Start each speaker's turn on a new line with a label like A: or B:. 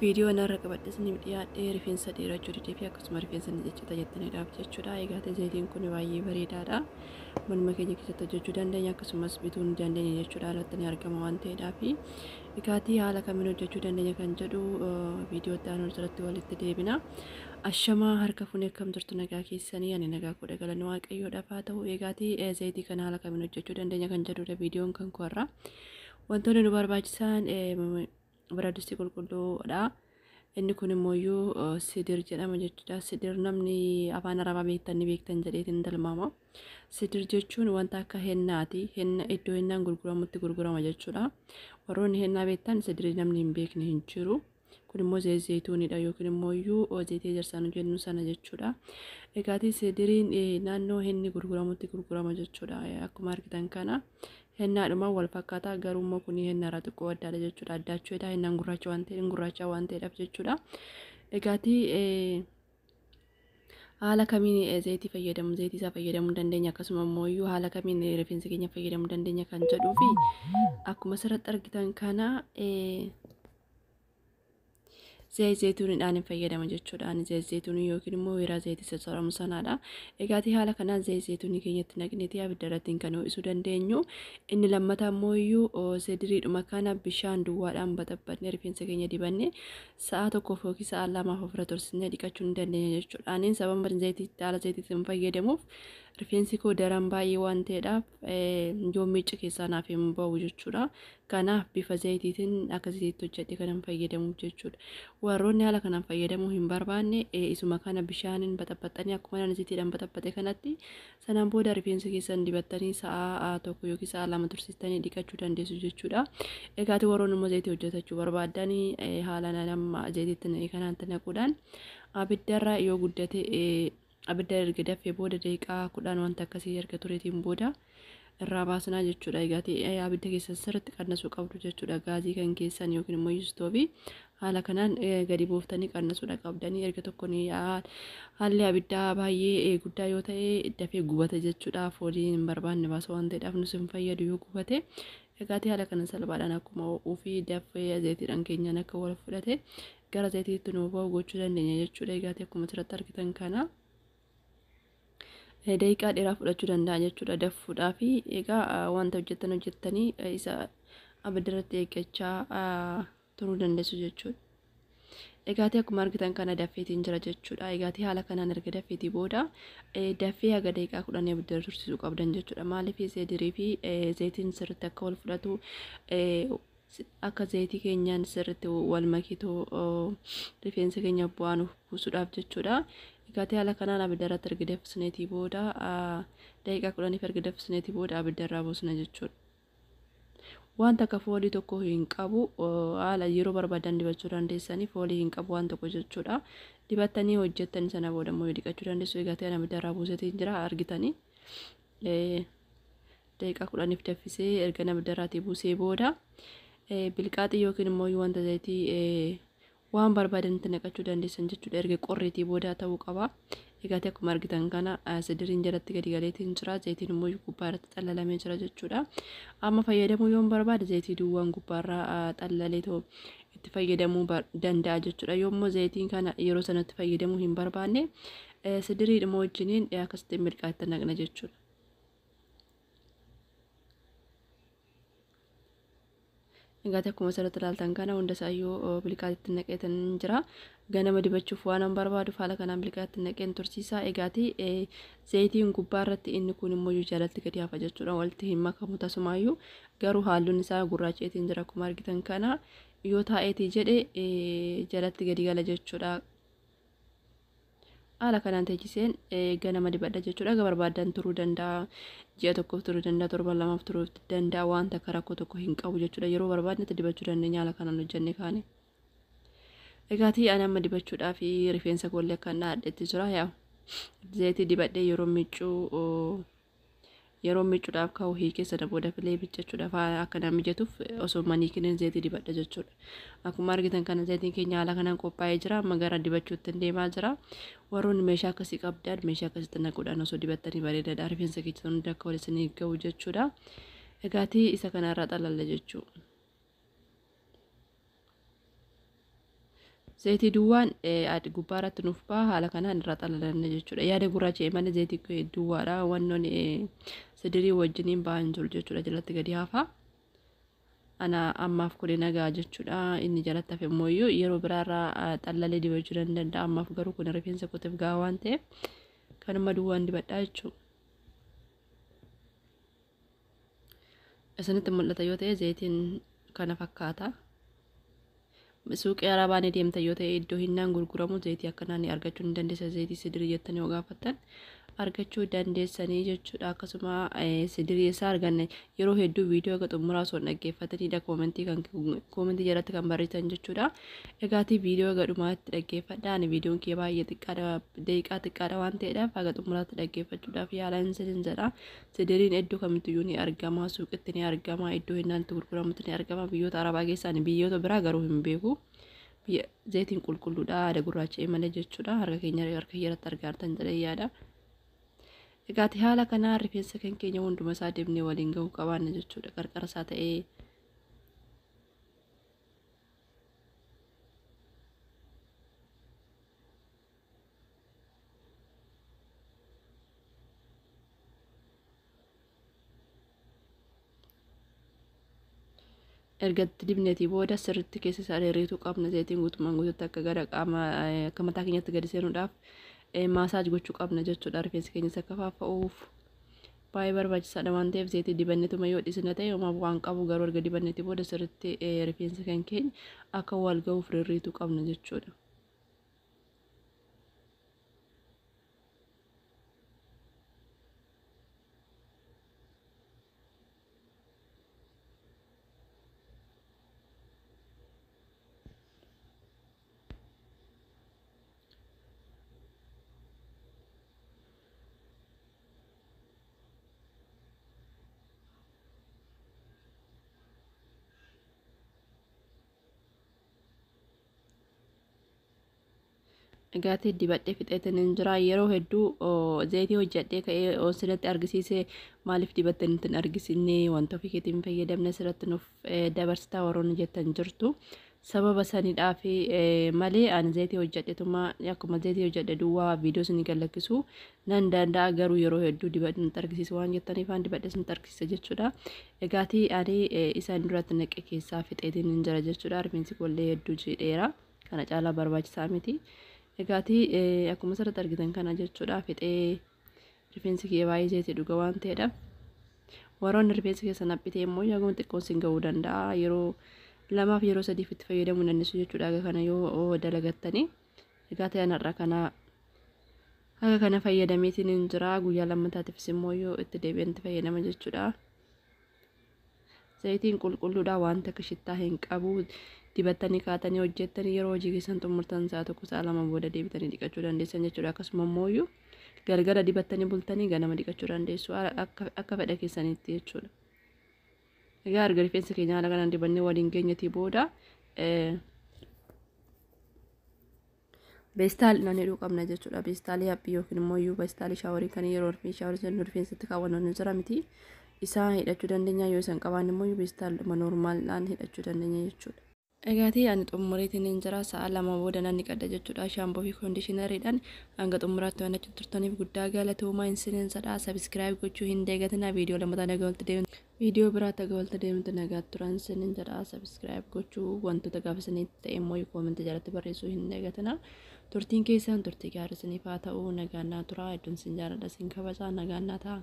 A: Viidiyoo narra qabadhe isiniif dhiyaadhee rifeensa dheerachuu didee fi akkasuma rifeensa ni ciccita jettaniidhaaf jechuudha. Egaa zayitiin kun baay'ee bareedaadha. Manuma keenya keessatti hojjechuu dandeenya, akkasumas bituu ni dandeenya jechuudha. Alatti ni argama waan ta'eedhaaf. Egaatii haala kamiin hojjechuu dandeenya kan jedhu viidiyoo itti aanu irratti walitti deebina. Ashamaa, harka fuunee, akkam jirtu? Nagaa keessanii? Ani nagaa kudha, galanni Waaqayyoodhaaf haa ta'u. Egaatii zayitii kana haala kamiin hojjechuu dandeenya kan jedhudha viidiyoon kan koorra. Wantoonni nu barbaachisan biradistii qulqulluudha. Inni kun immoo sidir jedhama jechuudha. Sidir namni afaan Arabaa beektan ni beektan jedheetiin tilmaama. Sidir jechuun wanta akka hennaati. Henna iddoo hennaan gurguramutti gurgurama jechuudha. Warroonni hennaa beektan sidirii namni hin beekne hin jiru. Kun immoo zayituunidha yookiin immoo iyyuu zayitii ejersaa nu jennu sana jechuudha. Egaatii sidiriin naannoo henni gurguramutti gurgurama jechuudha. Akkuma argitan kana hennaadhuma wal fakkaataa, garuu immoo kun hennaarraa xiqqoo addaadha jechuudha. Addaachuudha, hennaan gurraacha waan ta'eef, gurraacha waan ta'eedhaaf jechuudha. Egaatii haala kamiin zayitii fayyadamu, zayitii isaa fayyadamuu dandeenya, akkasuma immoo iyyuu haala kamiin rifeensa keenya fayyadamuu dandeenya kan jedhuu fi akkuma asirratti argitan kana zayituuniidhaan hin fayyadama jechuudha. Ani zayituunii yookiin immoo weeraa zayitii sassaaramu sanaadha. Egaatii haala kanaan zayituunii keenyatti naqneetii abidda irratti kan ho'isuu dandeenyu. Inni lammataa immoo iyyuu sidiriidhuma kana bishaan duwwaadhaan baxabbannee rifeensa keenya dibanne sa'a 1f yookiin sa'a 2f ofirra tursinee dhiqachuu ni dandeenya jechuudha. Ani sababa zayitii haala zayitiitiin hin fayyadamuuf rifeensi koo daran baay'ee waan ta'eedhaaf yoo miicca keessaa naaf hin ba'u jechuudha. Kanaaf bifa zayitiitiin akka zayitiitti hojjedhe kanan fayyadamuuf jechuudha. Warroonni haala kanaan fayyadamuu hin barbaanne isuma kana bishaaniin baxabbaxanii akkuma ani zayitiidhaan baxabbaxe kanatti sanaan booda rifeensa keessan dibattanii sa'a 1 yookiin sa'a 2 tursiistanii dhiqachuu dandeessu jechuudha. Egaati warroonni immoo zayitii hojjetachuu barbaadanii haala nama zayitiitti kanaatti naquudhaan abiddarra yoo guddate, abidda erga danfee booda daqiiqaa 10 wanta akkasii erga tureetiin booda irraa baasnaa jechuudha. Egaati abidda keessan sirriitti qannasuu qabdu jechuudha. Gaazii kan keessan yookiin immoo istoovii haala kanaan gadi buuftanii qannasuudha qabdanii. Erga tokko haalli abiddaa baay'ee guddaa yoo ta'e dafee gubata jechuudha. Foolii hin barbaanne baasa waan ta'eedhaaf nus hin fayyadu yoo gubate. Egaatii haala kana salphaadhaan akkuma ho'uu fi dafee zayitiidhaan keenyaan akka wal fudhate gara zayitiitti nu ba'u gochuu dandeenya jechuudha. Egaatii akkuma asirratti argitan kana daqiiqaa dheeraa fudhachuu danda'a jechuudha danfuudhaa fi egaa wanta hojjettan hojjettanii isa abidda irratti eeggachaa turuu dandeessu jechuudha. Egaatii akkuma argitan kana danfeetiin jira jechuudha. Egaatii haala kanaan erga danfeetii booda danfee haga daqiiqaa 10 abidda irra tursiisuu qabdan jechuudha. Maaliif seedirii fi zayitiin sirriitti akka wal fudhatu, akka zayitii keenyaan sirriitti wal makitu rifeensa keenya bu'aa nuuf buusuudhaaf jechuudha. Egaatii haala kanaan abidda irratti erga danfisneetii booda, daqiiqaa 10f erga danfisneetii booda abidda irraa buusna jechuudha. Wanta akka foolii tokko hin qabu, haala yeroo barbaadan dibachuu dandeessanii, foolii hin qabu waan tokko jechuudha. Dibattanii hojjettanii sana booda immoo dhiqachuu dandeessu. Egaatii ana abidda irraa buuseetiin jira argitanii. Daqiiqaa 10f danfisee erga abidda irraatii buusee booda bilqaaxii yookiin immoo wanta zayitii waan barbaadanitti naqachuu dandeessan jechuudha. Erga qorreetii booda ta'uu qaba. Egaatii akkuma argitan kana sidiriin jalatti gadi galeetiin jira. Zayitiin immoo gubbaa irratti xallalamee jira jechuudha. Amma fayyadamuu yoon barbaade zayitii duwwaan gubbaarraa xallalee too itti fayyadamuu danda'a jechuudha. Yoommoo zayitiin kana yeroo sanatti fayyadamuu hin barbaanne sidiriidhuma wajjiniin akkasitti bilqaatti naqna jechuudha. Egaa akkuma asirratti ilaaltan kana hunda isaayyuu bilqaatti naqeetan jira. Ganama dibachuuf waan an barbaaduuf haala kanaan bilqaatti naqeen tursiisa. Egaati zayitiin gubbaa irratti inni kun immoo jalatti gadi hafa jechuudha. Walitti hin makamu tasumaayyuu, garuu halluun isaa gurraacheetiin jira akkuma argitan kana, yoo taa'eetii jedhe jalatti gadi gala jechuudha. Haala kanaan teechiseen ganama dibadha jechuudha. Aga barbaadan turuu danda'a. Ji'a 1f turuu danda'a, torban 2f turuu danda'a. Wanta akka rakkoo tokko hin qabu jechuudha. Yeroo barbaadnetti dibachuu dandeenya haala kanaan hojjenne kaane. Egaatii ani amma dibachuudhaaf rifeensa koollee akka dhaadhetti jira. Yaa zayitii dibadhee yeroo miiccuu, yeroo miicuudhaaf ka'u hiikee sana booda filee miiccachuudhaaf akka na mijatuuf osoo maniikiniin zayitii dibadha jechuudha. Akkuma argitan kana zayitiin keenya haala kanaan qophaa'ee jira. Amma gara dibachuutti deemaa jira. Warroonni meeshaa akkasii qabdan meeshaa akkasitti naquudhaan osoo dibattanii bareedaadha. Rifeensa keessan hunda akka wal isinii ga'u jechuudha. Egaatii isa kanarraa xalalla jechuudha. Zayitii duwwaan gubbaa irratti nuuf ba'a, haala kanaan irraa xalalanna jechuudha. Yaada gurraacha malee zayitii duwwaadha, wannoon sidirii wajjiniin ba'an jiru jechuudha, jalatti gadi hafa. Ana ammaaf kun nagaa jechuudha. Inni jalatti hafe immoo yeroo biraarraa xallalee dibachuu nan danda'a. Ammaaf garuu kun rifeensa kootiif gahaa waan ta'eef kanuma duwwaan dibadhaa jechuudha. Isinitti mul'ata yoo ta'e zayitiin kana fakkaata. Suuqii arabaa ni deemta yoo ta'e, iddoo hinnaan gurguramu zayitii akkanaa ni argachuu ni dandeessa. Zayitii sidirii jettanii yoo gaafattan argachuu dandeessanii jechuudha. Akkasuma sidirii isaa arganne yeroo hedduu viidiyoo akka xumuraa osoo hin dhaggeeffatanidha koomentii kan koomentii jalatti kan barreessan jechuudha. Egaatii viidiyoo haga dhumaatti dhaggeeffadha. Ani viidiyoon kee baay'ee xiqqaadha, daqiiqaa xiqqaadha waan ta'eedhaaf haga xumuraatti dhaggeeffachuudhaaf yaalaan isinin jedha. Sidiriin iddoo kamittiyyuu ni argama, suuqitti ni argama, iddoo hinnaan itti gurguramutti ni argama. Biyyoota arabaa keessaa, ani biyyoota biraa garuu hin beeku. Zayitiin qulqulluudha, haada gurraacha'ee malee jechuudha. Harka keenya harka irratti argaa jedhee yaada. Egaati haala kanaa rifeensa kan keenya hunduma isaa dibnee waliin gahuu qabaanna jechuudha. Qarqara isaa ta'ee erga itti dibneetii booda sirriitti keessa isaa dheereetuu qabna. Zayitiin guutummaan guututti akka gara qaama akka mataa keenyatti gadi seenuudhaaf massage gochuu qabna jechuudha. Rifeensi keenyas akka faffa'uuf baay'ee barbaachisaadha waan ta'eef, zayitii dibannetuma yoo dhisna ta'e homaa waan qabu, garuu erga dibanneetii booda sirriitti rifeensa kan keenya akka wal ga'uuf rirriituu qabna jechuudha. Egaatii dibadhee fixeetiin hin jira. Yeroo hedduu zayitii hojjedhee ka'ee sinatti argisiise, maaliif dibattee nutti hin argisiisne, wanta ofii keetiin fayyadamne sirratti nuuf dabarsitaa warroonni jettan jirtu. Sababa sanidhaaf malee ani zayitii hojjedhetuma akkuma zayitii hojjedhe duwwaa viidiyoo isinii gallakkisu nan danda'a, garuu yeroo hedduu dibadhe nutti argisiisu waan jettaniif an dibadhe isinitti argisiisa jechuudha. Egaatii ani isaan duratti naqe keessaa fixeetiin hin jira jechuudha. Rifeensi kollee hedduu jiidheera. Kana caalaa barbaachisaa miti. Egaatii akkuma asirratti argitan kana jechuudha, fixee rifeensi kiyya baay'ee zayitii dhuga waan ta'eedha. Warroonni rifeensi keessan haphitee immoo yaguma xiqqoon sin ga'uu danda'a. Yeroo lamaaf yeroo sadiif itti fayyadamuu dandeessu jechuudha haga kana yoo dalagattanii. Egaa ta'an har'a kana haga kana fayyadameetiin hin jira. Guyyaa lammataatiifis immoo yoo itti deebi'an itti fayyadama jechuudha. Zayitiin qulqulluudha, wanta akka shittaa hin qabu. Dibattanii kaatanii hojjettanii yeroo hojii keessan xumurtan sa'a 1, sa'a 2 booda deebitanii dhiqachuu dandeessan jechuudha. Akkasuma immoo galgala dibattanii bultanii ganama dhiqachuu dandeessu, akka fedha keessanitti jechuudha. Egaa erga rifeensa keenya haala kanaan dibannee waliin geenyetii booda beestaal nan hidhuu qabna jechuudha. Beestaalii haphii yookiin immoo iyyuu beestaalii shaaworii kan yeroo rifeensa shaaworii jennu rifeensatti kaawwannu ni jira miti. Isaa hidhachuu dandeenya, yoo isan qabaanne immoo beestaaluma noormaaldhaan hidhachuu dandeenya jechuudha. Egaatii ani xumureetiin hin jira, sa'a 2 booda nan dhiqadha jechuudha. Shaampoo fi koondishinariidhaan hanga xumuraatti waan achi turtaniif guddaa galatoomaa isiniin jedha. Subscribe gochuu hin dagatinaa. Viidiyoo lammataa nagaa walitti deemtu. Viidiyoo biraatti haga walitti deemtu nagaatti turan isiniin jedha. Subscribe gochuu, wantoota gaafa isinitti ta'e immoo koomentii jalatti barreessuu hin dagatinaa. Turtiin keessan turtii gaarii isiniif haa ta'u. Nagaan naa tura. Iddoon isin jaalladha, isin kabajaa, nagaan naa ta'a.